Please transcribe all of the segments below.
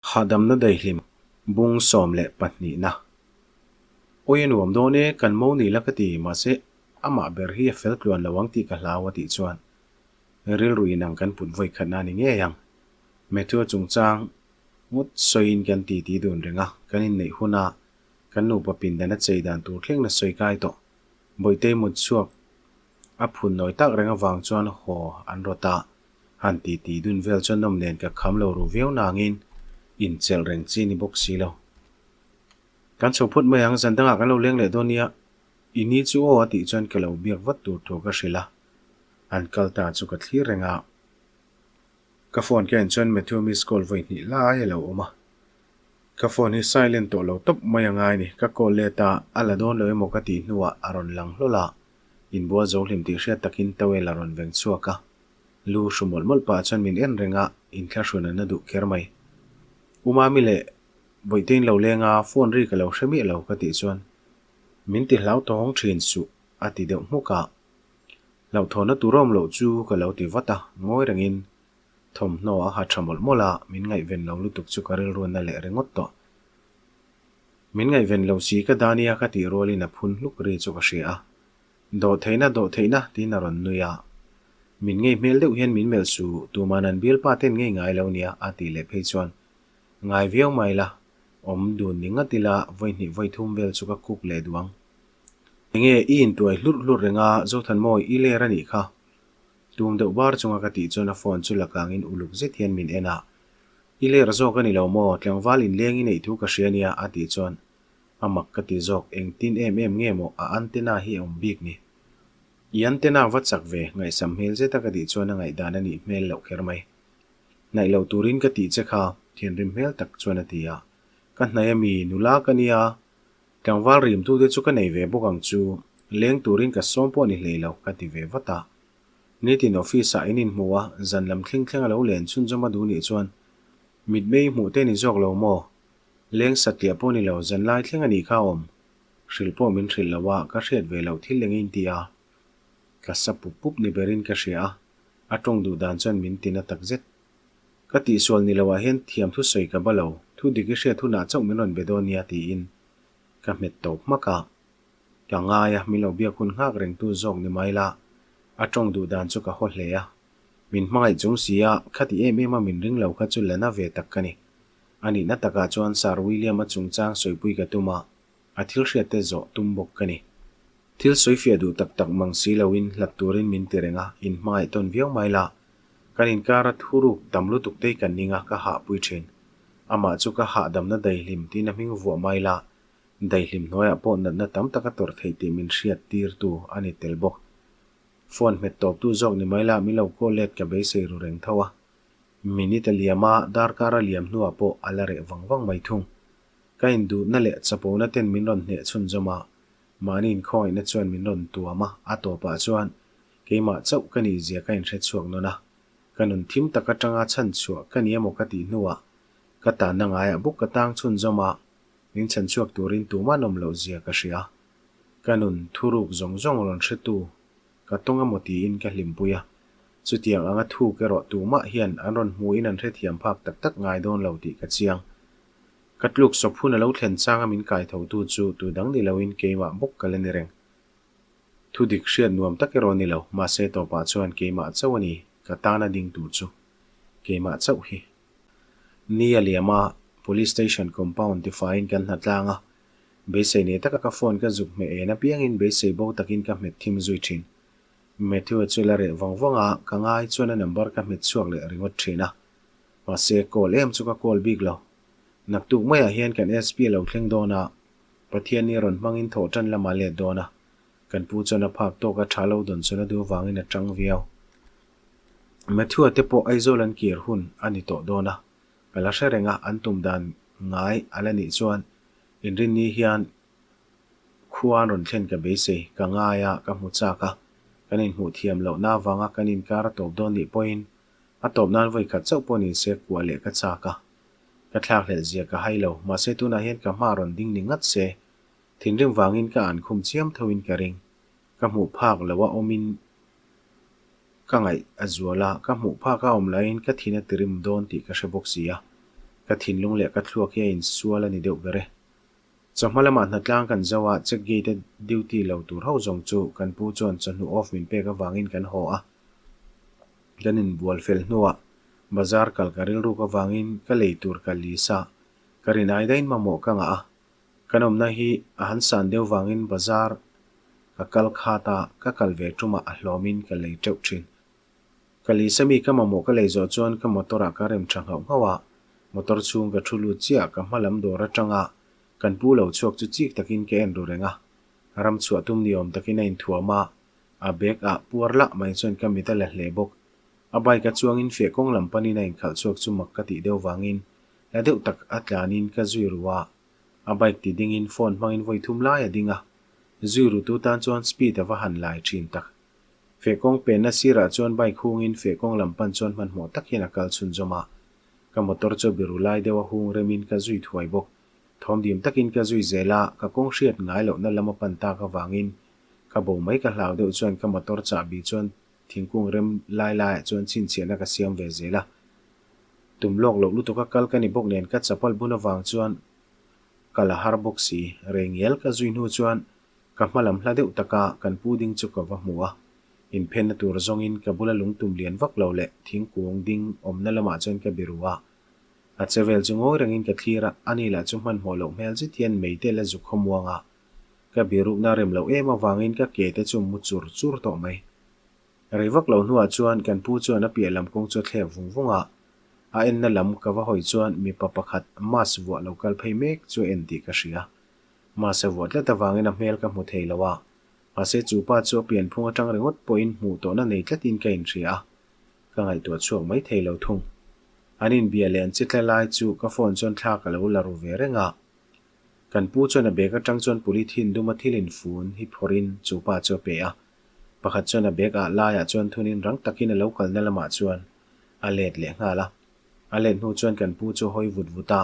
Hahdamna daihlim bung 12 na. Awi a nuam dawn e, kan mo ni la ka ti, mahse amah ber hi a fel tluan lo ang tih ka hlau a tih chuan rilru inang kan put vawi khatna a ni ngei ang. Matthew-a chungchang ngawt sawiin kan titi dun reng a, kan inneih huna kan nupa pindan a chei dan tur thleng na sawi kai tawh. Bawihtei mut chhuak a phun nawi tak reng avang chuan haw an rawt a. Han ti ti dun vel chuan nawm nen ka kham lo ru viau nangin inchelh reng chi ni bawk si lo. Kan chho phut mai ang, zan dangah kan lo leng leh dawn nia, i ni chu aw a tih chuan ka lo biak vat tur thu ka hrilh a, an kal ta chu ka thlir reng a. Ka phone ka en chuan Matthew miss call vawi hnih lai a lo awm a, ka phone hi silent tawh lo tawp mai a ngai ni, ka call let a, a la dawn lo emaw ka tih hnuah a rawn lang hlawl a, inbual zo hlim tih hriat takin towel a rawn veng chhuak a. Lu hru mawlh mawlh pah chuan min en reng a, inthlahrun an na duh kher mai. U Mami leh Bawihtein lo leng a, phone ri ka lo hre miah lo ka tih chuan min ti hlau tawng thin suh a ti deuh hmuk a. Hlauhthawnna tur awm loh chu ka lo ti vat a, ngawi rengin thawmhnaw a ha tha mawlh mawlh a, min ngaihven lo lutuk chu ka rilruanna leh ringawt tawh. Min ngaihven lo si ka dah nia ka tih rualin a phun hluk ri chu ka hria a. Dawhtheihna, dawhtheihna, tiin a rawn nui a. Min ngei hmel deuh hian min melh su, tuman an bialpa ten ngei ngai lo nia, a tih leh phei chuan, Ngai viau mai la, awm dun ni ngat ila, vawi hnih vawi thum vel chu ka kuk leh duh ang. Enge i intuai hlurh hlurh reng a, Zothanmawi, i ler a nih kha. Tum deuh bar chunga ka tih chuan a phone chu la kangin uluk zet hian min en a. I ler zawk a ni lo maw, tlangval inleng i neih thu ka hria nia, a tih chuan, A mak ka ti zawk, engtin em em nge maw a antenna hi a awm bik ni? I antenna va chak ve, ngaihsam hmel zeta ka tih chuan a ngaihdan a nih hmel loh kher mai. Hnaih loh turin ka tih che kha, thianrim hmel tak chuan a ti a. Ka hnaih a mi, nula ka nia, tlangval rimtute chu ka nei ve bawk ang chu, leng turin ka sawm pawh ni hlei lo, ka ti ve vat a. Nitin office ah in inhmu a, zan lam thleng thleng a lo len chhunzawm a duh nih chuan mitmei hmuh te ni zawk lo maw? Leng satliah pawh ni lo, zanlai thleng a nih kha awm. Hrilh pawh min hrilh lo a, ka hriat ve loh thil eng in ti a. Ka sa pup pup ni berin ka hria a, a tawng duh dan chuan min ti na takzet. Ka tihsual ni loah hian thiam thusawi ka ba lo, thu dik i hriat hunah chauh min rawn be dawn nia tiin ka hmet tawp hmak a. Ka ngai a, min lo biak hun nghak rengtu zawk ni mai la, a tawng duh dan chu ka haw hle a. Min hmangaih chung si a, khati em em a min ring lo kha chu la na ve tak ka ni. A nihna takah chuan Sir William-a chungchang sawipui ka tum a, a thil hriatte zawh tum bawk ka ni. Thil sawifiah duh tak tak mang si loin hlat turin min ti reng a, inhmangaih tawn viau mai la. Kan inkara thuruk tam lutuk te hi kan ning a, ka hahpui thin. Amah chu ka hahdamna daihlim tiin a hming vuah mai la, daihlim hnuaiah pawh natna tam tak a tawrh theih tih min hriat tirtu a ni tel bawk. Phone hmet tawptu zawk ni mai la, min lo call let ka beisei ru reng tho a. Minute a liam a, darkar a liam hnuah pawh a la reh vang vang mai thung. Ka induhna leh chapona ten min rawn hneh chhunzawm a, mahni inkhawngaihna chuan min rawn tuam a, a tawpah chuan keimah chauh ka nih zia ka inhre chhuak nawn a. Ka nun thim tak atanga chhan chhuah ka ni emaw ka tih hnuah ka tanna ngaiah bawk ka tang chhunzawm a, min chhan chhuak turin tumah nawm loh zia ka hria. Ka nun thuruk zawng zawng rawn hretu Ka tawng emaw tiin ka hlimpui a, chutiang anga thuk erawh tumah hian an rawn hmuhin an hrethiam phak tak tak ngai dawn lo tih ka chiang. Ka tluk sawp hun a lo thlen changa min kai thotu chu tu dang ni loin keimah bawk ka la ni reng. Thu dik hriat nuam tak erawh ni lo, mahse tawpah chuan keimah chauh a ni, ka tana ding tur chu keimah chauh hi. Ni a liam a, Police Station compound tifaiin kan hna tlang a, Beisei nei taka ka phone ka zuk hmeh en apiangin beisei bo takin ka hmet thim zui thin. Matthew-a chu la reh vang vang a, ka ngai chuan a number ka hmet chhuak leh ringawt thin a. Mahse, call em chu ka call bik lo. Naktuk maiah hian kan SP a lo thleng dawn a, Pathianni rawn hmangin thawh tan lamah let dawn a. Kan pu chuan a phak tawk a tha lo dawn chuan a duh avangin a tang viau. Matthew-a te pawh Aizawl an kir hun a ni tawh dawn a, ka la hre reng a, an tum dan ngai a la nih chuan Inrinni hian khua an rawn thlen ka beisei, ka ngai a, ka hmu chak a, kan inhmuh thiam lohna avanga kan inkar a tawp dawn nih pawhin a tawp nan vawi khat chauh pawh ni se kuah leh ka chak a, ka thlakhlelh zia ka hai lo, mahse tunah hian ka hma rawn ding ni ngat se, thinrim vangin ka an khum chiam thoin ka ring, ka hmuh phak lo a awmin Ka ngaih a zual a, ka hmuh phak a awm laiin ka thin a tirim dawn tih ka hre bawk si a. Ka thinlung leh ka thluak hi a insual a ni deuh ber e. Chawhma lamah hnatlang kan zo a, check gate a duty lo tur ho zawng chu kan pu chuan chawhnu off min pek avangin kan haw a. Kan inbual fel hnuah bazar kal ka rilruk avangin ka lei tur ka lisa ka rinai dain mamawh ka ngah a. Kan awmna hi a han san deuh vangin bazar ka kal khat a, ka kal ve tumah a hlawmin ka lei teuh thin. Ka lisa mi ka mamawh ka lei zawh chuan ka motor ah ka rem tha nghauh nghauh a, motor chhung ka thu lut chiah ka hma lam dawr atanga kan pu lo chhuak chu chik takin ka en ru reng a, ram chhuah tum ni awm takin a inthuam a, a bag ah puar lah mai chuan ka mit a la hle bawk. A bike a chuangin feh kawng lam panin a inkhalh chhuak chu mak ka tih deuh vangin la deuh tak a tlanin ka zui ru a, a bike ti dingin phone hmangin vawi thum lai a ding a, zui ru tu tan chuan speed a va han lai thin tak. Fehkawng penna sirah chuan bike hungin fehkawng lam pan chuan hmanhmawh tak hian a kal chhunzawm a. Ka motor chu biru lai deuh a hung remin ka zui thuai bawk. Thawmdim takin ka zui zel a, ka kawng hriat ngai lohna lam a pan tak avangin ka bo mai ka hlau deuh chuan ka motor chahbi chuan thingkung rem lai laiah chuan chhinchhiahna ka siam ve zel a. Tum lawk loh lutuk a kal ka ni bawk nen ka chapal bun avang chuan kal a har bawk si. Rei ngial ka zui hnu chuan Ka hma lam hla deuh taka kan pu ding chu ka va hmu a, inphenna tur zawngin ka bula lungtum lian vak lo leh thingkung ding awmna lamah chuan ka biru a. A che vel chu ngawi rengin ka thlir a, ani lah chu hmanhmawh loh hmel zet hian meite la zuk khawmuang a. Ka birukna rem loh em avangin ka ke te chu mu chur chur tawh mai. Rei vak lo hnuah chuan kan pu chuan a piah lam kawng chu a thlek vung vung a, a enna lam ka va hawi chuan mipa pakhat mask vuah lo kal phei mek chu a en tih ka hria. Mahse vuah tlat avangin a hmel ka hmu thei lo a, mahse chu pa chu a pianphung atang ringawt pawhin hmuh tawhna nei tlatin ka inhria a, ka ngaihtuah chhuak mai thei lo thung. An inbia leh an chitla lai chu ka phone chuan thla ka lo la ru ve reng a. Kan pu chuan a bag atang chuan polythene duma thil infun hi phawrhin chu pa chu a pe a, pakhat chuan a bag ah laiah chuan thunin rang takin a lo kalna lamah chuan a let leh nghal a. A let hnu chuan kan pu chu hawi vut vut a,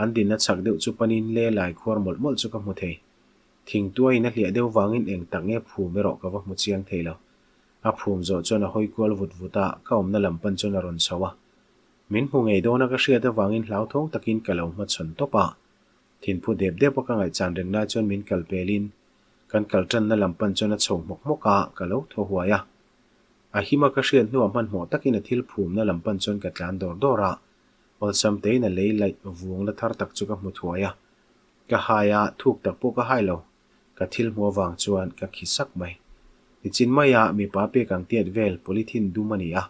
An dinna chak deuh chu panin le lai khuar mawlh mawlh chu ka hmu thei. Thing tuaiin a hliah deuh vangin eng tak nge phum erawh ka va hmu chiang thei lo. A phum zawh chuan a hawi kual vut vut a, ka awmna lam pan chuan a rawn chho a. Min hmu ngei dawna ka hriat avangin hlauthawng takin ka lo hmachhawn tawp a. Thinphu dep dep a ka ngaihchan reng lai chuan min kal pelin kan kal tanna lam pan chuan a chho hmawk hmawk a, ka lo thaw huai a. A hima ka hriat hnuah hmanhmawh takin a thil phumna lam pan chuan ka tlan dawr dawr a. Awlsam tein a lei laih vung la thar tak chu ka hmu thuai a, ka hai a, thuk tak pawh ka hai lo. Ka thil hmu avang chuan ka khi sak mai. Nichin maia mipa pek ang tiat vel polythene dum a ni a,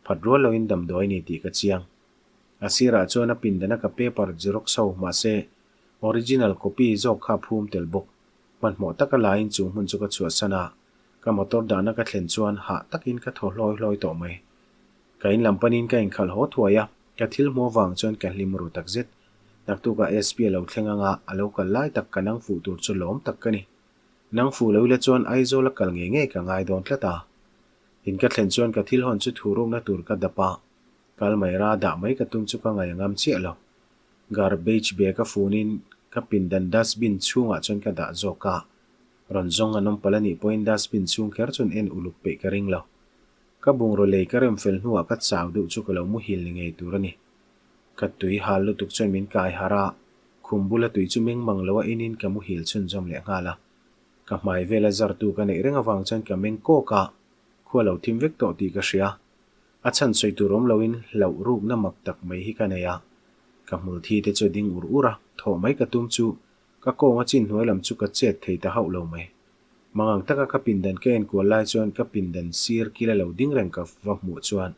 phat rual loin damdawi a ni tih ka chiang. A sirah chuan a pindana ka paper xerox ho mahse original copy zawk kha a phum tel bawk. Hmanhmawh taka laiin chu hmun chu ka chhuahsan a, ka motor dahna ka thlen chuan hah takin ka thaw hlawi hlawi tawh mai. Ka in lam panin ka inkhalh haw thuai a, ka thil hmu avang chuan ka hlim ru tak zet. Naktukah SP a lo thleng anga a lo kal lai tak ka nang fuh tur chu lawm tak ka ni. Nang fuh lo ila chuan Aizawl a kal ngei ngei ka ngai dawn tlat a. In ka thlen chuan ka thil hawn chu thu rukna tur ka dap a, kal mai ra dah mai ka tum chu ka ngaih a ngam chiah lo. Garbage bag a funin ka pindan dustbin chhungah chuan ka dah zawk a, rawn zawng an awm palh a nih pawhin dustbin chhung kher chuan en uluk peih ka ring lo. Ka bungraw lei ka rem fel hnuah ka chau deuh chu ka lo muhil ni ngei tur a ni. Ka tui hal lutuk chuan min kai harh a, khum bula tui chu meng mang lo a inin ka muhil chhunzawm leh nghal a. Ka hmai vela zartu ka neih reng avang chuan ka meng kawk a, khua lo thim vek tawh tih ka hria. A chhan sawi tur awm loin hlauh rukna mak tak mai hi ka nei a. Ka hmul thi te chu a ding ur ur a, thawh mai ka tum chu ka kawnga chin hnuai lam chu ka chet thei ta hauh lo mai. Mangang taka ka pindan ka enkual lai chuan ka pindan sir kila lo ding reng ka va hmuh chuan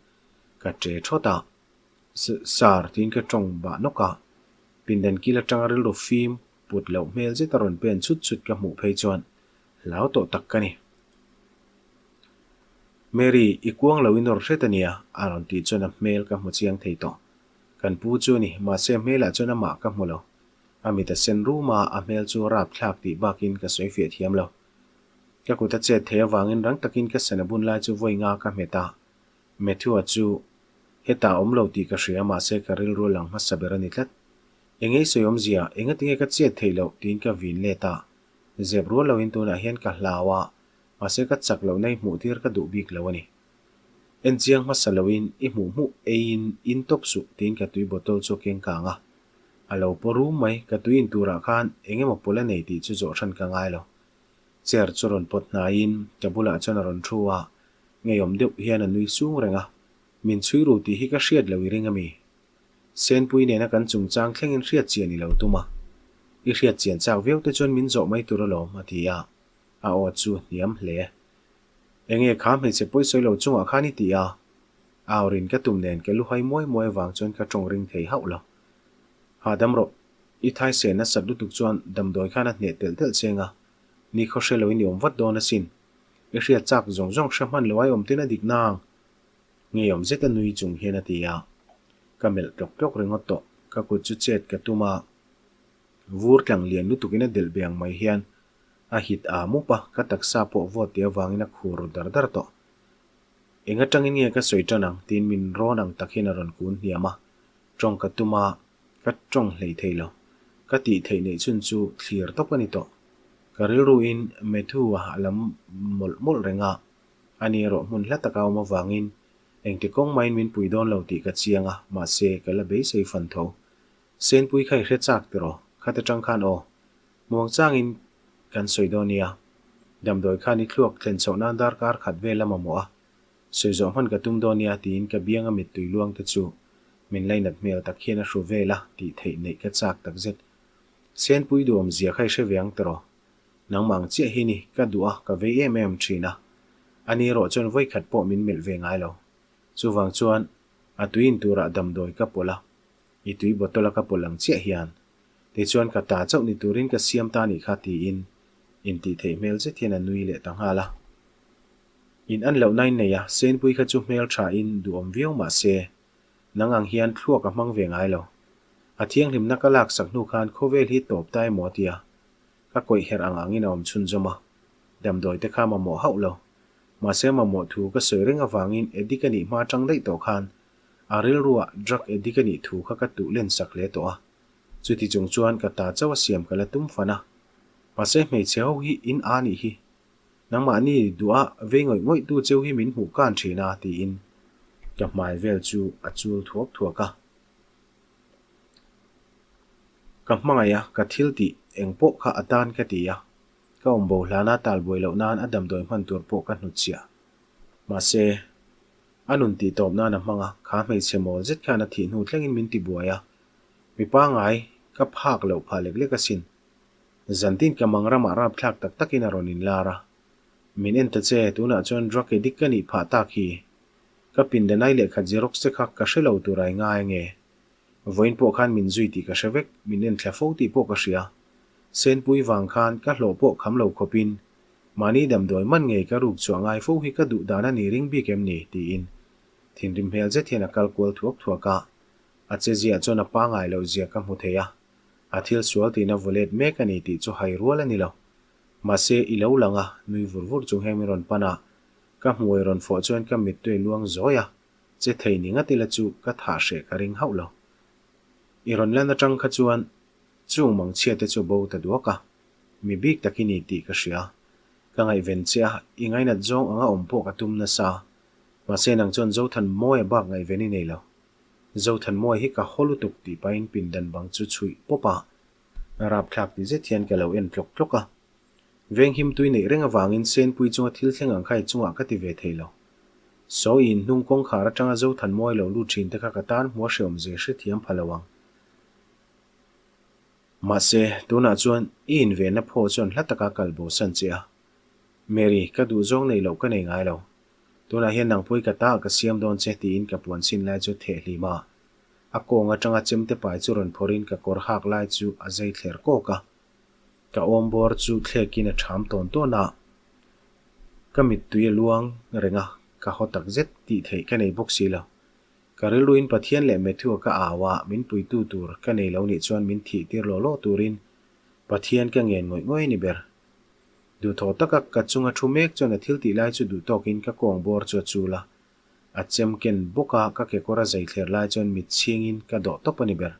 ka ṭe ṭhawt a. Sir, tiin ka ṭawng bah nawk a. Pindan kil aṭanga rilru fim put loh hmel zet a rawn pen chhut chhut ka hmuh phei chuan hlau tawh tak ka ni. Mary, i kuang lo i nawr hret a nia, a rawn tih chuan a hmel ka hmu chiang thei tawh. Kan pu chu a ni, mahse hmelah chuan amah ka hmu lo. A mit a sen rum a, a hmel chu a rapthlak tih bakin ka sawi fiah thiam lo. Ka kut a chet thei avangin rang takin ka sana bun lai chu vawi nga ka hmet a. Matthew-a chu hetah a awm lo tih ka hria mahse ka rilru a lang hmasa ber a ni tlat. Eng ei sawi awmzia, engatinge ka chet theih loh tiin ka vin let a. Zep rual loin tunah hian ka hlau a, mahse ka chak lohna i hmuh tir ka duh bik lo a ni. En chiang hmasa loin i hmuh hmuh eiin in tawp suh tiin ka tui bottle chu a keng kang a. A lo paw rum mai, ka tui in turah khan eng emaw pawlh a nei tih chu zawh hran ka ngai lo. Chair chu rawn pawt hnaiin ka bulah chuan a rawn thu a, ngeiawm deuh hian a nui sung reng a, Min chhui ru tih hi ka hriat lo i ring a mi? Senpui nena kan chungchang thlengin hriat chian i lo tum a, i hriat chian chak viau te chuan min zawh mai tur alawm a ti a, a aw chu hniam hle. Enge kha hmeichhe pawisawi lo chungah khan i ti a? Au rin ka tum nen ka luhai muai muai avang chuan ka tawng ring thei hauh lo. Hahdam rawh, i thaisen nasat lutuk chuan damdawi khan a hneh telh telh cheng a, ni khaw hre loin i awm vat dawn asin. I hriat chak zawng zawng hre hman lo ai awm ten a dik nang. Ngeiawm zeta nui chung hian a ti a, ka melh tlawk tlawk ringawt tawh, ka kut chu chet ka tum a, vur tlang lian lutukin a delh be ang mai hian a hit a mup a, ka taksa pawh vawt tih avangin a khur ru dar dar tawh. Eng atangin nge ka sawi tan ang tiin min rawn ang tak hian a rawn kun hniam a, tawng ka tum a, ka tawng hlei thei lo. Ka tih theih neih chhun chu thlir tawp a ni tawh. Ka rilruin Matthew-a a lam mawlh mawlh reng a, ani erawh hmun hla taka awm avangin engti kawng mahin min pui dawn lo tih ka chiang a, mahse ka la beisei fan tho. Senpui kha i hre chak tiraw? Khat atang khan aw. Muangchangin kan sawi dawn nia. Damdawi khan i thluak thlen chhoh nan darkar khat vel a mamawh a, sawi zawh hman ka tum dawn nia tiin ka bianga mittui luang te chu min lainat hmel tak hian a hru vel a tih theih neih ka chak takzet. Senpui duhawm zia kha i hre ve ang tiraw? Nangmah ang chiah hi ni, ka duh a, ka vei em em thin a. Ani erawh chuan vawikhat pawh min melh ve ngai lo. Chuvang chuan a tui in turah damdawi ka pawlh a, i tui bottle a ka pawlh ang chiah hian. Tichuan ka ta chauh ni turin ka siam ta nih kha tiin intih theih hmel zet hian a nui leh ta nghal a. In an loh nain nei a, Senpui kha chu hmel tha in duhawm viau mah se, nang ang hian thluak a hmang ve ngai lo. A thianghlimna ka lak sak hnu khan khawvel hi tawp ta emaw a tia, ka kawih herh ang angin a awm chhunzawm a, damdawi te kha mamawh hauh lo. Mahse mamawh thu ka sawi reng avangin addict a nih hma atang daih tawh khan a rilruah drug addict a nih thu kha ka tuh len sak hle tawh a. Chuti chung chuan ka ta chauh a siam ka la tum fan a. Mahse hmeichhe ho hi in a nih hi. Nangmahni duh a vei ngawih ngawih tu cheu hi min hmuh kan thin a tiin ka hmai vel chu a chul thuak thuak a. Ka hmangaih a, ka thil tih eng pawh kha a tan ka ti a. Ka awm bo hlana talbuai loh nan a damdawi hman tur pawh ka hnutchhiah. Mahse, a nun tih tawp nan a hmang a, kha hmeichhe mawl zet khan a thih hnu thlengin min ti buai a. Mi pangai ka phak loh phah lek lek asin. Zantin ka mang ramah rapthlak tak takin a rawn inlar a. Min en ta che, tunah chuan drug addict ka nih phah tak hi. Ka pindanai lehkha xerox te kha ka hre lo tur ai ngai ange. Vawiin pawh khan min zui tih ka hre vek, min en thla fo tih pawh ka hria. Senpui vang khan ka hlawh pawh kham lo khawpin mahni damdawi man ngei ka ruk chhuah ngai fo hi ka duh dan a ni ring bik em ni? tiin thinrim hmel zet hian a kal kual thuak thuak a. A che ziah chuan a pangai loh zia ka hmu thei a, a thil sual tihna vawlet mek a ni tih chu hai rual a ni lo. Mahse, i lo lang a, nui vur vur chung hian min rawn pan a, ka hmuai rawn fawh chuan ka mittui luang zawi a, che thei ni ngat ila chu ka thah hreh ka ring hauh lo. I rawn lan atang kha chuan chung mangchhia te chu bo ta duak a, mi bik tak i ni tih ka hria. Ka ngaihven che a, i ngainat zawng anga awm pawh ka tum nasa. Mahse nang chuan Zothan Mawia bak ngaihven i nei lo. Zothanmawia hi ka haw lutuk tih pahin pindan bang chu chhuih pawp a, rapthlak ti zet hian ka lo en tlawk tlawk a. Venghim tui neih reng avangin Senpui chunga thil thleng ang kha i chungah ka ti ve thei lo. Saw i inhnung kawngkhar atanga Zothanmawia lo lut thin te kha ka tan hmuh a hreawm ze hrethiam pha lo ang. Mahse, tunah chuan i invenna phaw chuan hla taka kal bosan che a. Mary, ka duhzawng neih loh ka nei ngai lo. Tunah hian nangpui ka ta ka siam dawn che tiin ka puan chhin lai chu theh hlim a. A kawng atanga chemte pai chu rawn phawrhin ka kawr hak lai chu a zai thler kawk a. Ka awm bawr chu thlekin a ṭham tawn tawn a. Ka mittui a luang reng a, ka haw tak zet tih theih ka nei bawk si lo. Ka rilruin Pathian leh Matthew-a ka au a, min puitu tur ka nei lo nih chuan min thih tir law law turin Pathian ka ngen ngawih ngawih a ni ber. Duhthawh taka ka chunga thu mek chuan a thil tih lai chu duh tawkin ka kawng bawr chu a chul a. A chem ken bawk a, ka kekawr a zai thler lai chuan mit chhingin ka dawh tawp a ni ber.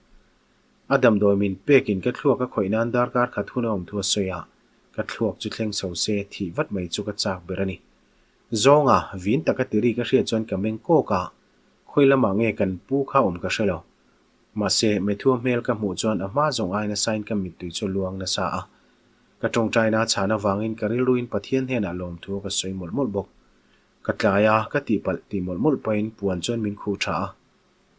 A damdawi min pekin ka thluak a khawih nan darkar khat hun a awm thu a sawi a, ka thluak chu thleng chho se thih vat mai chu ka chak ber a ni. Zawnga, vin taka tiri ka hriat chuan ka meng kawk a, khawi lamah nge kan pu kha awm ka hre lo. Mahse, Methua hmel ka hmuh chuan a hma zawng ai nasain ka mittui chu a luang nasa a. Ka tawngtaina a chhan avangin ka rilruin Pathian hnenah lawmthu ka sawi mawlh mawlh bawk. Ka tlai a, ka tihpalh tih mawlh mawlh pahin puan chuan min khuh tha a.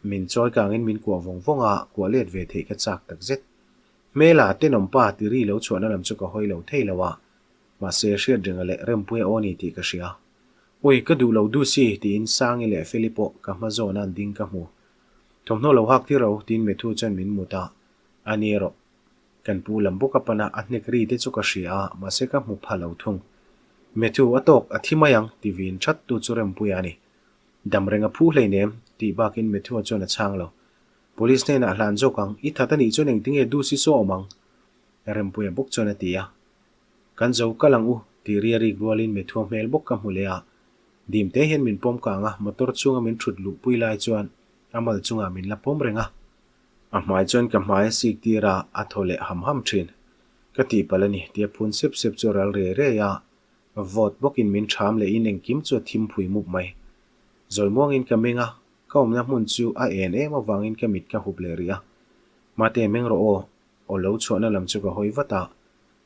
Min chawi kangin min kuah vawng vawng a, kuah let ve theih ka chak tak zet. Hmela, tenawm pa ti ri lo chhuahna lam chu ka hawi lo thei lo a. Mahse, Hriatrenga leh Rempuia aw ni tih ka hria. Ui, ka duh lo Dusi, tiin Sangi leh Feli pawh ka hma zawna an ding ka hmu. Thawmhnaw lo hak tir ro, tiin Methu chuan min mut a. A ni erawh. Kan pu lam bawk a pan a, a hnek ri te chu ka hria a, mahse ka hmu pha lo thung. Methu, a tawk, a thi mai ang, ti vin that tu chu Rempuia a ni. Dam reng a phu hleinem, tih bakin Methua chuan a chhang lo. Police hnenah hlan zawk ang, i that a nih chuan engtinge Dusi saw awm ang? Rempuia bawk chuan a ti a. Kan zo kal ang u, tih ria rik rualin Methua hmel bawk ka hmu leh a. Dim te hian min pawm kang a, motor chhunga min thut luhpui lai chuan a mal chungah min la pawm reng a. A hmai chuan ka hmai a sik tir a, a thaw leh ham ham thin. Ka tihpalh a ni, tia phun sep sep chu a ral riai riai a. Vawt bawkin min ṭham lehin engkim chu a thim phui mup mai. Zawi muangin ka meng a, ka awmna hmun chu a en em avangin ka mit ka hup leh rih a. Mate, meng rawh aw, aw lo chhuahna lam chu ka hawi vat a.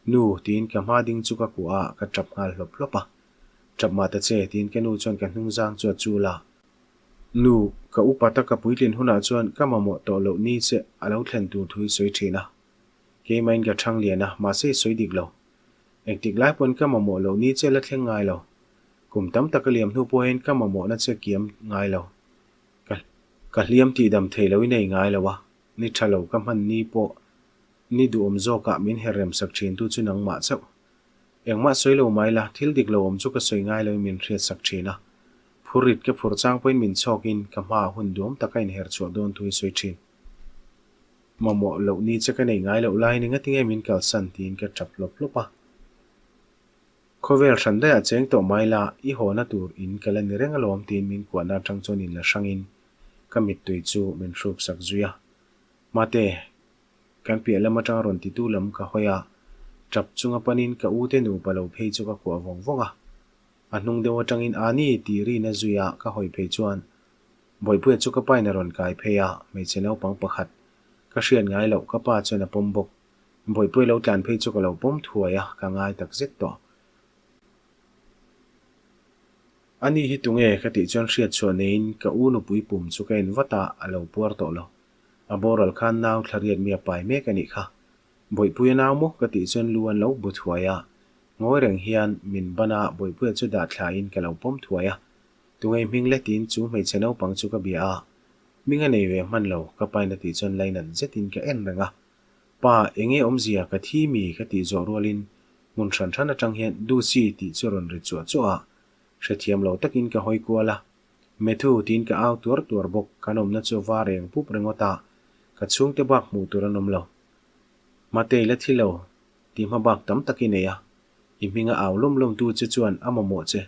Nu, tiin ka hma ding chu ka kuah a, ka ṭap nghal hlawp hlawp a. Ṭap mah ta che, tiin ka nu chuan ka hnungzang chu a chul a. Nu, ka upa taka puitlin hunah chuan ka mamawh tawh loh ni che a lo thlen tur thu i sawi ṭhin a. Keimahin ka ṭhang lian a, mahse i sawi dik lo. Engtik lai pawn ka mamawh loh ni che la thleng ngai lo. Kum tam tak a liam hnu pawhin ka mamawhna che kiam ngai lo. Ka ka hliam tihdam thei lo i nei ngai lo a, ni tha lo ka hman ni pawh ni duhawm zawkah min her rem sak thin tu chu nangmah chauh. Engmah sawi lo mai la, thil dik lo awm chu ka sawi ngai loin min hriat sak thin a. Phur rit ka phur chang pawhin min chhawkin ka hmaah hun duhawm taka inher chhuah dawn thu i sawi thin. Mamawh loh ni che ka nei ngai loh laiin engati nge min kalsan tiin ka tap hlawp hlawp a. Khawvel hran daiah cheng tawh mai la, i hawna tur in ka la ni reng alawm tiin min kuahna atang chuan in la hrangin ka mittui chu min hruk sak zui a. Mate, kan piah lam atang rawn titu lam ka hawi a, tap chunga panin ka u te nupa lo phei chu ka kuah vawng vawng a. A hnung deuh atangin Ani tih rina zui a ka hawi phei chuan Bawihpuia chu ka pain a rawn kai phei a, hmeichhe naupang pakhat ka hriat ngai loh ka pa chuan a pawm bawk. Bawihpuia lo tlan phei chu ka lo pawm thuai a, ka ngai tak zet tawh. Ani hi tunge ka tih chuan hriat chhuah neiin ka u nupui pum chu ka en vat a, a lo puar tawh lo. A boral khan nau thla riat mi a pai mek a nih kha. Bawihpuia nau maw ka tih chuan lu an lo bu thuai a, ngawi reng hian min ban a, Bawihpuia chu dah thlain ka lo pawm thuai a. Tunge hming le tiin chu hmeichhe naupang chu ka bia a, hming a nei ve hman lo, ka pain a tih chuan lainat zetin ka en reng a. Pa, enge awmzia ka thi mi ka tih zawh rualin hmun hran hran atang hian Dusi tih chu rawn ri chuah chuah a, hrethiam lo takin ka hawi kual a. Methu tiin ka au tuar tuar bawk, kan awmna chu a var eng pup ringawt a, ka chhungte bak hmuh tur an awm lo. Matei la thi lo, tih hma bak tam tak i nei a, i hminga au lawm lawm tu che chuan a mamawh che.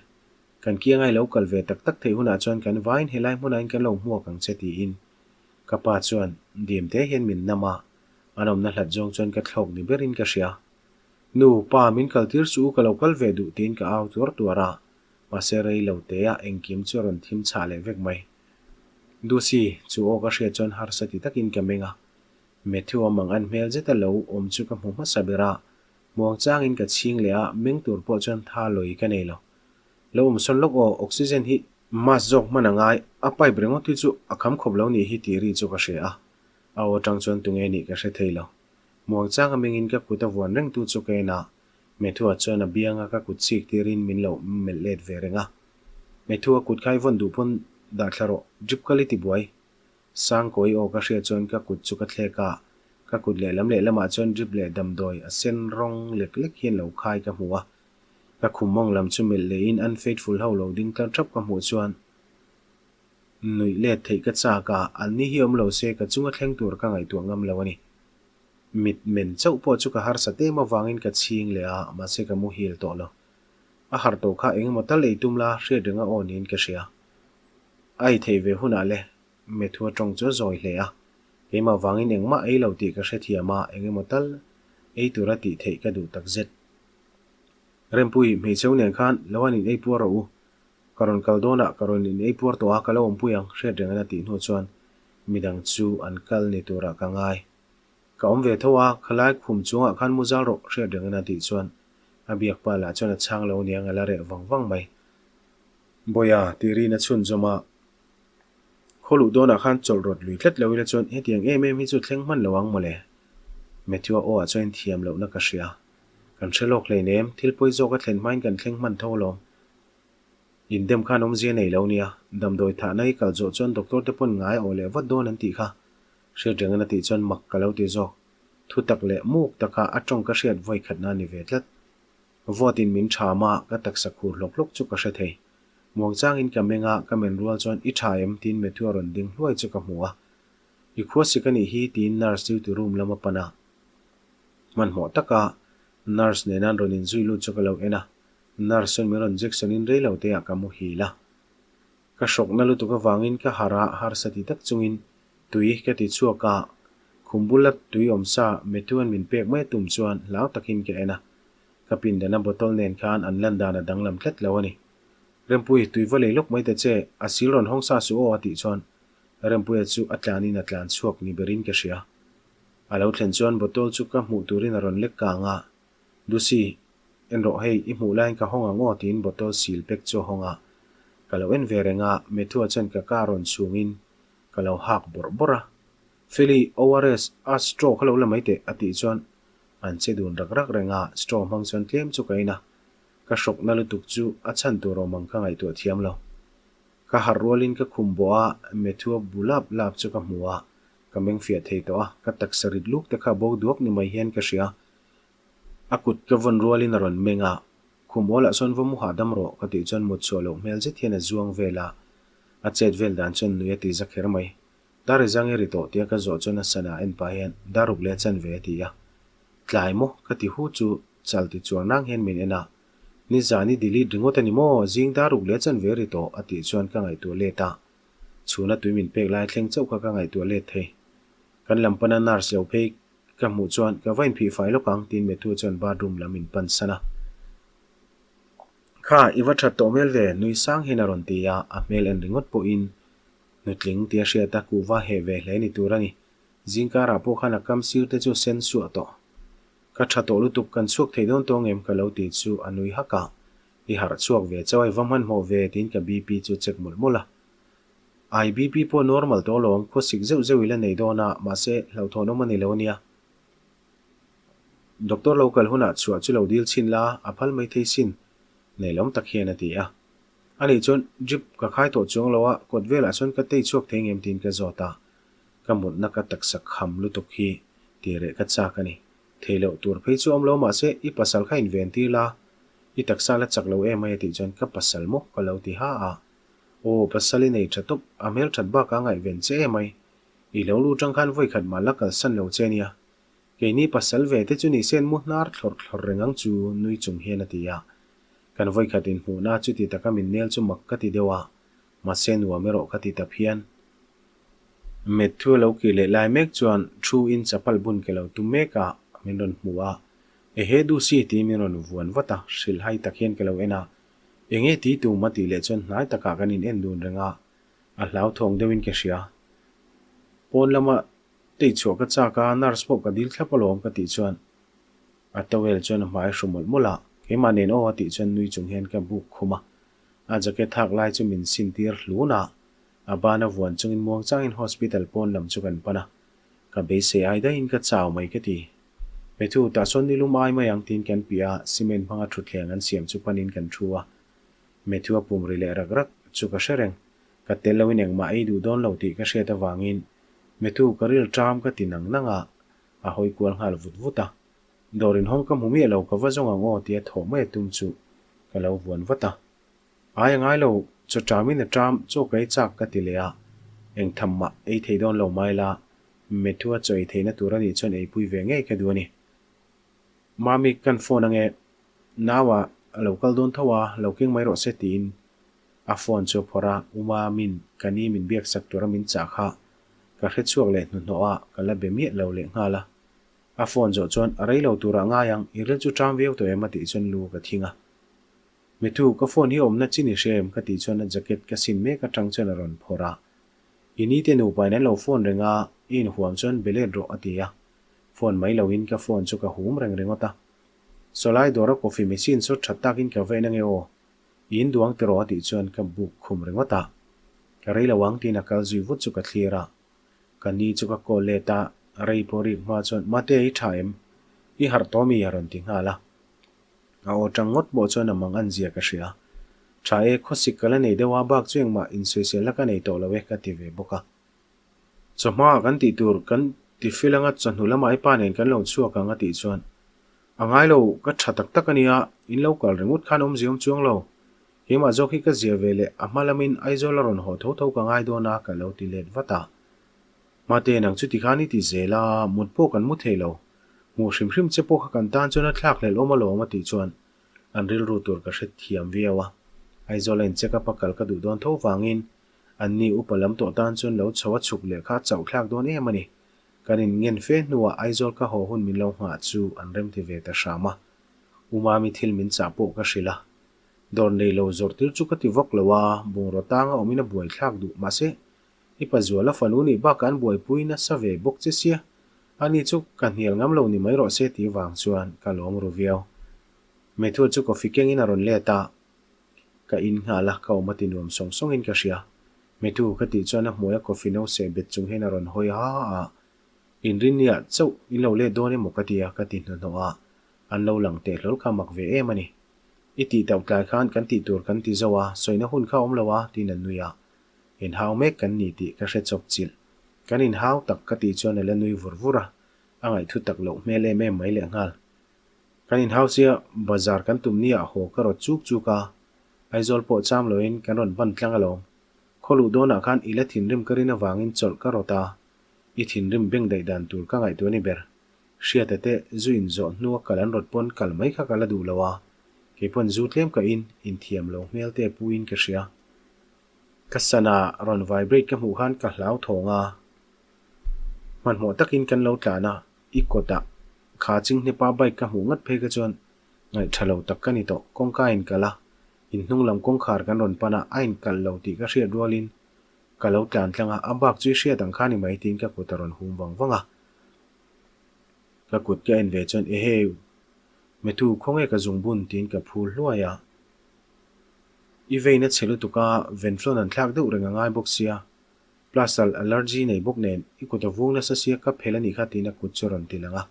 Kan kianga i lo kal ve tak tak theih hunah chuan kan vain helai hmunah in kan lo hmuak ang che tiin ka pa chuan dim te hian min nam a, an awmna hlat zawng chuan ka thlawk ni berin ka hria. Nu, pa min kal tir suh u ka lo kal ve duh tiin ka au tuar tuar a, mahse rei lo te a engkim chu a rawn thim chhah leh vek mai. Dusi, chu aw ka hriat chuan harsa ti takin ka meng a, Matthew a mang an hmel zeta lo awm chu ka hmu hmasa ber a, muangchangin ka chhing leh a, meng tur pawh chuan tha lawi ka nei lo. Lo awm sawn lawk aw, oxygen hi mask zawk hman a ngai, a pipe ringawt hi chu a kham khawp lo nih hi tih ri chu ka hria a, a aw atang chuan tunge nih ka hre thei lo. Muangchanga mengin ka kut a vuan reng tu chu ka en a, Methua chuan a bianga ka kut chik tirin min lo melh let ve reng a. Methua kut kha i vawn duh pawn dah thla rawh, drip kal i ti buai. Sangkawi aw ka hriat chuan ka kut chu ka thlek a, ka kut lehlam lehlamah chuan drip leh damdawi a sen rawng lek lek hian lo khai ka hmu a. Ka khum mawng lam chu melh lehin unfaithful ho lo ding tlar thap ka hmuh chuan nuih let theih ka chak a, an ni hi awm lo se ka chunga thleng tur ka ngaihtuah ngam lo a ni. Mit men chauh pawh chu ka harsat em avangin ka chhing leh a, mahse ka muhil tawh lo. A harh tawh kha engemaw tal ei tum la hriat renga aw niin ka hria. A ei theih ve hunah le, Methua tawng chu a zawi hle a, keimah vangin engmah ei lo tih ka hrethiam a, engemaw tal ei tura tih theih ka duh takzet. Rempui, hmeichhe u nen khan lo han in ei puar rawh u. Ka rawn kal dawnah ka rawn in ei puar tawh a, ka lo awmpui ang, hriat reng an a tih hnu chuan midang chu an kal ni turah ka ngai. Ka awm ve tho a, khalai khum chungah khan mu zal rawh, hriat reng an a tih chuan a biak pa lah chuan a chhang lo niang a la reh vang vang mai. Bawiha, tih rin a chhunzawm a, Khaw luh dawnah khan chawlh rawt lui tlat lo ila chuan hetiang em em hi chu thleng hman lo ang mawle. Matthew-a aw ah chuan thiam lohna ka hria. Kan hre lawk hleinem, thil pawi zawk a thlen hmain kan thleng hman tho alawm. Indem khan awmzia nei lo nia, damdawi thahna hi kal zawh chuan doctor te pawn ngai aw leh vat dawn an tih kha. Hriat reng a tih chuan mak ka lo ti zawk. Thu tak leh muk taka a tawng ka hriat vawi khatna a ni ve tlat. Vote in min tha ma, ka taksa khur hlawk hlawk chu ka hre thei. Muangchangin ka meng a, ka men rual chuan i tha em? tiin Matthew a rawn ding hluai chu ka hmu a. I khua sik a nih hi tiin nurse duty room lam a pan a. Hmanhmawh taka nurse nena an rawn inzui lut chu ka lo en a, nurse chuan min rawn jection in rei lo te ah ka muhil a. Ka hrawkna lutuk avangin ka harh a, harsa ti tak chungin tui ka ti chhuak a, khum bula tui awm sa Matthew-a'n min pek mai a tum chuan hlau takin ka en a. Ka pindana bottle nen khan an lan dan a danglam tlat lo a ni. Rempui, tui va lei lawk mai ta che, a sil rawn hawng sa suh aw a tih chuan Rempuia chu a tlanin a tlan chhuak ni berin ka hria. A lo thlen chuan bottle chu ka hmuh turin a rawn lek kang a, Lucy, en rawh hei, i hmuh laiin ka hawng ang aw tiin bottle sil pack chu a hawng a. Ka lo en ve reng a, Methua chuan ka car rawn chhungin ka lo hak bawrh bawrh a. Feli, ORS, a straw kha lo la mai teh a tih chuan an che dun rak rak reng a, straw hmang chuan tlem chu ka in a. Ka hrawkna lutuk chu a chhan tur awm ang ka ngaihtuah thiam lo. Ka harh rualin ka khum bawh a, Methua bu lap lap chu ka hmu a, ka meng fiah thei tawh a, ka taksa rit luk te kha bo duak ni mai hian ka hria. A kut ka vawn rualin a rawn meng a, Khum awlah sawn va mu hahdam rawh ka tih chuan mut chhuah loh hmel zet hian a zuang vel a, a chet vel dan chuan nui a ti za kher mai. Dar i zang i ri tawh tia ka zawh chuan a sana en pah hian dar ruk leh a chan ve a ti a. Tlai maw? Ka ti hu chu chal ti chuar nang hian min en a. Nizan i delete ringawt a ni maw? Zing dar ruk leh a chan ve ri tawh a tih chuan ka ngaihtuah let a. Chhuna tui min pek lai thleng chauh kha ka ngaihtuah let thei. Kan lam pana nurse lo phei ka hmuh chuan ka va inphih fai lawk ang tiin Matthew chuan bathroom lam in pan san a. Kha, i va that tawh hmel ve nui sang hian a rawn ti a, a hmel en ringawt pawhin nutling tia hriat a kuhva heh ve hle ni tur a ni. Zingkarah pawh khan a kam sir te chu sen suah tawh. Ka tha tawh lutuk, kan chhuak thei dawn tawng em ka lo ti chu a nui hak a, i harh chhuak ve chauh a i va hmanhmawh ve tiin ka BP chu check mawlh mawlh a. I BP pawh normal tawh alawm, khuasik zeuh zeuh i la nei dawn a, mahse hlauhthawn awm a ni lo ania. Doctor lo kal hunah chhuah chu lo dil chhin la, a phal mai thei sin, neilawm tak hian a ti a. Ani chuan drip ka khai tawh chuang lo a, kawt velah chuan ka tei chhuak thei ngem tiin ka zawt a. Ka mutna ka taksa kham lutuk hi tih reh ka chak a ni. Thei loh tur phei chu awm lo mahse i pasal kha inven tir la, i taksa la chak lo em mai a tih chuan ka pasal maw ka lo ti ha a. Aw pasal i nei tha tawp, a hmel that bak a ngaihven che em mai. I lo lu tang khan vawikhat mah la kalsan lo che nia. Keini pasal ve te chu ni sen mu hnar thlawrh thlawrh reng ang chu nui chung hian a ti a. Kan vawikhat inhmuhna chuti taka min nel chu mak ka ti deuh a, mahse nuam erawh ka ti ta phian. Matthew a lo kir leh lai mek chuan thu in chapal bun ke lo tum mek a, min rawn hmu a. Ehe Dusi tiin min rawn vuan vat a, hrilhhai tak hian ka lo en a. Enge ti tum a tih leh chuan hnai takah kan in en dun reng a, a hlauthawng deuhin ka hria. Pawn lama tei chhuah ka chak a, nurse pawh ka dil thlap alawm ka tih chuan a towel chuan a hmai hru mawlh mawlh a, keimah nen aw a tih chuan nui chung hian ka buk khum a, a jacket hak lai chu min sin tir hlun a, a ban a vuan chungin muang changin hospital pawn lam chu kan pan a, ka beisei ai daihin ka chau mai ka ti. Methu, tah sawn nilum ai mai ang tiin kan piah a, cement hmanga thutthleng an siam chu panin kan thu a. Methu a pum ri leh rak rak chu ka hre reng. Ka tel loin engmah ei duh dawn lo tih ka hriat avangin Methu ka ril ṭam ka ti nang nang a, a hawi kual nghal vut vut a. Dawr inhawng ka hmu miah lo ka va zawng ang aw tia thawh mai a tum chu ka lo vuan vat a. Ai a ngai lo, chaw ṭamin a ṭam, chaw ka ei chak ka ti leh a, eng tham mah ei thei dawn lo mai la, Methua chaw ei theihna tur a nih chuan eipui ve ngei ka duh a ni. Mami kan phone ange, naua a lo kal dawn tho a, lo keng mai rawh se tiin a phone chu a phawrh a, U Mamin ka ni min biak sak tura min chah kha ka hre chhuak leh hnuhnawh a, ka la be miah lo leh nghal a. A phone zawh chuan a rei lo turah ngai ang, i ril chu ṭam viau tawh em a tih chuan lu ka thing a. Matthew, ka phone hi awmna chin i hria em? ka tih chuan a jacket ka sin mek atang chuan a rawn phawrh a. I ni te nupa in an lo phone reng a, i inhuam chuan be let rawh a ti a. Phone mai loin ka phone chu ka hum reng ringawt a. Sawlai dawra coffee machine saw tha takin ka va en ange aw. I induang tiraw a tih chuan ka buk khum ringawt a. Ka rei lo ang tiin a kal zui vut chu ka thlir a. Ka ni chu ka call let a, rei pawh rik hma chuan Mate i tha em? I harh tawh mi? a rawn ti nghal a. A aw tang ngawt pawh chuan a mang an zia ka hria. Tha e, khawsik ka la nei deuh a, bak chu engmah insawiselna ka nei tawh lo e ka ti ve bawk a. Chawhma ah kan tih tur kan ti fil anga chawhnu lamah i pa nen kan lo chhuak ang a tih chuan A ngai lo, ka tha tak tak a nia, in lo kal ringawt khan awmzia awm chuang lo. Keimah zawk hi ka zia ve leh a hma lamin Aizawl a rawn haw tho tho ka ngai dawn a ka lo ti let vat a. Mate nang chuti khan i ti zel a, mut pawh kan mu thei lo. Hmuh hrim hrim che pawh kha kan tan chuan a thlak hlelh awm alawm a tih chuan an rilru tur ka hre thiam viau a. Aizawl a in check up a kal ka duh dawn tho vangin an ni upa lam tawh tan chuan lo chho a chhuk leh kha a chauh thlak dawn em a ni. Kan in ngen fe hnuah Aizawl ka haw hun min lo nghah chu an remti ve ta hram a. U Mami thil min chah pawh ka hrilh a. Dawr nei lo zawrh tir chu ka ti vak lo a, bungraw tanga awmin a buai thlak duh. Mahse, i pa Zuala fanu nih bakah an buaipui nasa ve bawk che sia, ani chu ka hnial ngam lo ni mai rawh se tih vang chuan ka lawm ru viau. Matthew chu coffee kengin a rawn let a, ka in nghal a, ka awm a ti nuam sawng sawngin ka hria. Matthew ka tih chuan a hmuai a coffee no seh bet chung hian a rawn hawi ha a, Inrinniah chauh in lo let dawn emaw ka ti a, ka ti hnuhnawh a, an lo lang teh hlawl kha mak ve em a ni. I tih tauh tlai khan kan tih tur kan ti zo a, sawina hun kha awm lo a, tiin an nui a. Inhau mek kan ni tih ka hre chawp chilh. Kan inhau tak ka tih chuan a la nui vur vur a, a ngaihthu tak loh hmel em em mai lehnghal. Kan inhau sia bazar kan tum nia haw ka rawt chuk chuk a, Aizawl pawh cham loin kan rawn ban tlang alawm. Khaw luh dawnah khan i la thinrim ka rin avangin chawlh ka rawt a, i thinrim beng daih dan tur ka ngaihtuah ni ber. Hriata te zu inzawh hnua kal an rawt pawn kal mai kha ka la duh lo a, kei pawn zu tlem ka in, inthiam lo hmel te pu in ka hria. Ka sana rawn vibrate ka hmuh khan ka hlau thawng a, hmanhmawh takin kan lo tlan a, i kawtah kha chinghnepa bike ka hmuh ngat phei kha chuan ngaih tha lo tak ka ni tawh, kawngka a inkal a, inhnung lam kawngkhar kan rawn pan a, a inkalh lo tih ka hriat rualin ka lo tlan tlang a, a bak chu i hriat ang kha ni mai tiin ka kut a rawn hum vang vang a. Ka kut ka en ve chuan Eheu! Methu, khawnge ka zungbun? tiin ka phul hluai a. I vein a chhe lutuk a, venflon an thlak deuh reng a ngai bawk sia. Plasal allergy nei bawk nen i kut a vung nasa sia ka phel a nih kha tiin a kut chu a rawn ti lang a.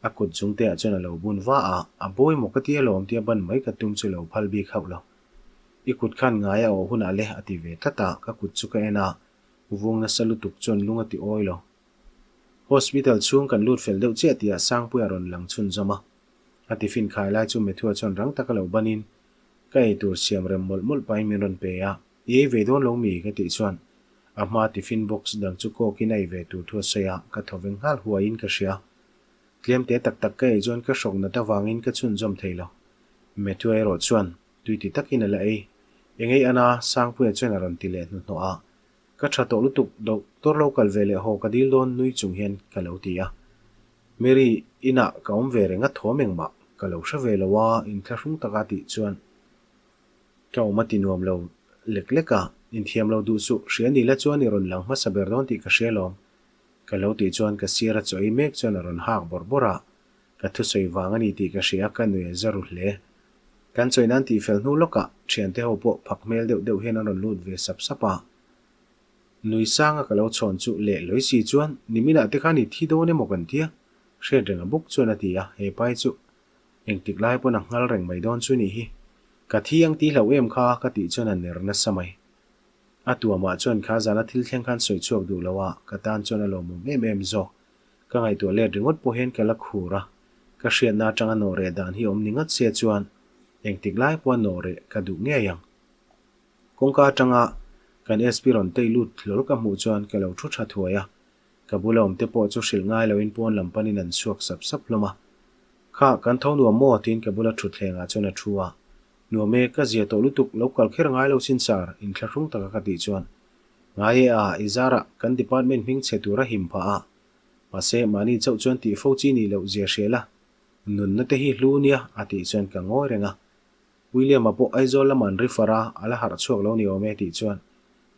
A kut zung te ah chuan a lo bun va a, a bawi maw ka ti alawm tia ban mai ka tum chu lo phal bik hauh lo. I kut khan ngai a awh hunah le a ti ve tlat a, ka kut chu ka en a, vung nasa lutuk chuan lung a ti awi lo. Hospital chhung kan lut fel deuh chiah tih ah Sangpuia rawn lang chhunzawm a. A tiffin khai lai chu Methua chuan rang taka lo banin ka ei tur siam rem mawlh mawlh pahin min rawn pe a, I ei ve dawn lo mi? ka tih chuan a hma tiffin box dang chu kawkin a ei ve tur thu a sawi a, ka thaw veng nghal huaiin ka hria. Tlem te tak tak ka ei chuan ka hrawk nat avangin ka chhunzawm thei lo. Methua erawh chuan tui ti takin a la ei. Eng ei ana? Sangpuia chuan a rawn ti leh hnuhnawh a. Ka tha tawh lutuk doctor lo kal ve leh haw ka dil dawn nui chung hian ka lo ti a. Mary, inah ka awm ve reng a thawm engmah ka lo hre ve lo a inthlahrung taka tih chuan ka awm a ti nuam lo lek lek a, inthiam lo duh suh hria ni la chuan i rawn lang hmasa ber dawn tih ka hria lawm ka lo tih chuan ka sir a chaw ei mek chuan a rawn hak bawrh bawrh a, ka thusawi vang a ni tih ka hria ka nui a za ru hle. Kan chawi nan tih fel hnu lawkah thiante ho pawh phak hmel deuh deuh hian an rawn lut ve sap sap a. Nui sanga ka lo chhawn chu leh lawi si chuan niminah te khan i thi dawn emaw kan tia? Hriat reng a bawk chuan a ti a, he pai chu engtik lai pawn a nghal reng mai dawn chu nih hi. Ka thi ang ti hlauh em kha ka tih chuan a ner nasa mai. A tuamah chuan kha zana thil thleng khan sawi chhuak duh lo a, ka tan chuan a lawmawm em em zawk. Ka ngaihtuah let ringawt pawh hian ka la khur a, ka hriatna atanga nawhreh dan hi awm ni ngat sia chuan engtik lai pawha nawhreh ka duh ngei ang. Kawngka atanga kan SP rawn tei lut hlawl ka hmuh chuan ka lo thu tha thuai a, ka bula awm te pawh chu hrilh ngai loin pawn lam panin an chhuak sap sap hlawm a. Kha, kan tho nuam maw? tiin ka bula thutthlengah chuan a thu a. Nuam e, ka zia tawh lutuk, lo kal kher ngai lo sin sir, inthlahrung taka ka tih chuan Ngai e a, i zarah kan department hming chhe tur a him phah a. Mahse, mahni chauh chuan tih fo chi nih loh zia hria la, nunna te hi hlu nia a tih chuan ka ngawi reng a. William-a pawh Aizawl lamah an refer a, a la harh chhuak lo ni awm e tih chuan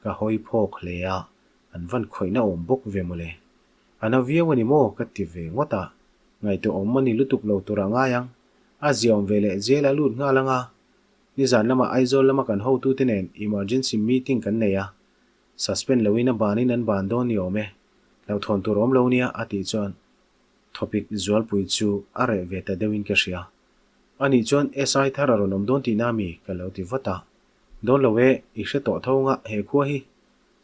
ka hawi phawk hle a, an van khawihna awm bawk ve mawle. A na viau a ni maw ka ti ve ngawt a, ngaihtuah awm a ni lutuk lo tur a ngai ang. A ziaawm ve leh jail a lut nghal ang a, nizan lamah Aizawl lama kan hotute nen emergency meeting kan nei a, suspend loin a banin an ban dawn ni awm e, hlauhthawn tur awm lo nia a tih chuan thawpik zualpui chu a reh ve ta deuhin ka hria. Anih chuan SI thar a rawn awm dawn tihna mi ka lo ti vat a. Dawn lo e, i hre tawh tho nga he khua hi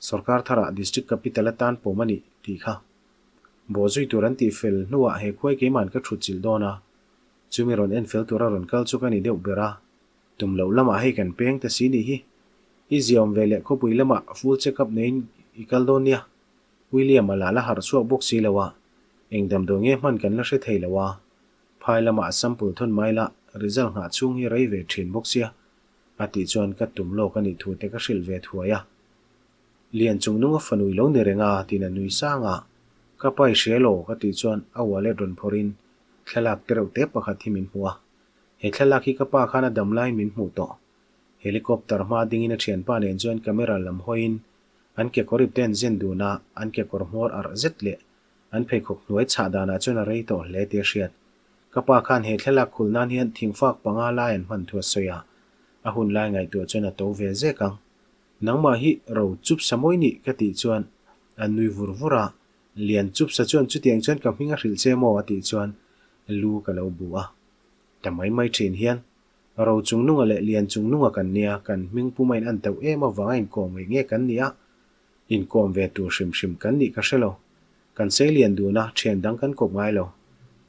Sorkar tharah District Capital atan pawm a nih tih kha. Bawhzui tur an tih fel hnuah he khuai keima'n ka thut chilh dawn a, chumi rawn en fel tura rawn kal chu ka ni deuh ber a, tum loh lamah hei kan peng ta si nih hi. I ziaawm ve leh khawpui lamah full check up neiin i kal dawn nia. William-a lah la harh chhuak bawk si lo a, eng damdawi nge hman kan la hre thei lo a, phai lamah a sample thawn mai la, result nghah chhung hi rei ve thin bawk sia, a tih chuan ka tum lawk a nih thu te ka hrilh ve thuai a. Lian chung nunga fanu i lo ni reng a, tiin a nui sang a. Ka pa i hria elaw? ka tih chuan a wallet rawn phawrhin thlalak te reuh te pakhat hi min hmuh a. He thlalak hi ka pa khan a dam laiin min hmuh tawh. Helicopter hma dingin a thianpa nen chuan camera lam hawiin an kekawr ip te an zen dun a, an kekawr hmawr arh zet leh an pheikhawk hnuai chhah danah chuan a rei tawh hle tih a hriat. Ka pa khan he thlalak khulh nan hian thingfak panga lai an hman thu a sawi a, a hun lai ngaihtuah chuan a to ve zek ang. Nangmah hi ro chup sa mawi nih ka tih chuan a nui vur vur a, Lian chup sa chuan chutiang chuan ka hming a hrilh che maw a tih chuan lu ka lo bu a. Ta mai mai thin hian ro chung nunga leh lian chung nunga kan nia, kan hming pum a in an teuh em avanga inkawm ngeih nge kan ni a, inkawm ve tur hrim hrim kan nih ka hre lo. Kan sei lian dun a, thian dang kan kawp ngai lo.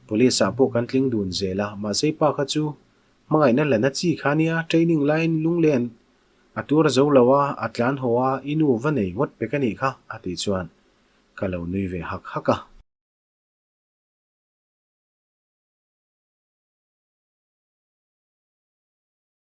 Police ah pawh kan tling dun zel a, mahse i pa kha chu hmangaihna la na chi kha nia, training laiin lunglen A tur a zo lo a, a tlan haw a, i nu va nei ngawt pek a nih kha, a tih chuan ka lo nui ve hak hak a.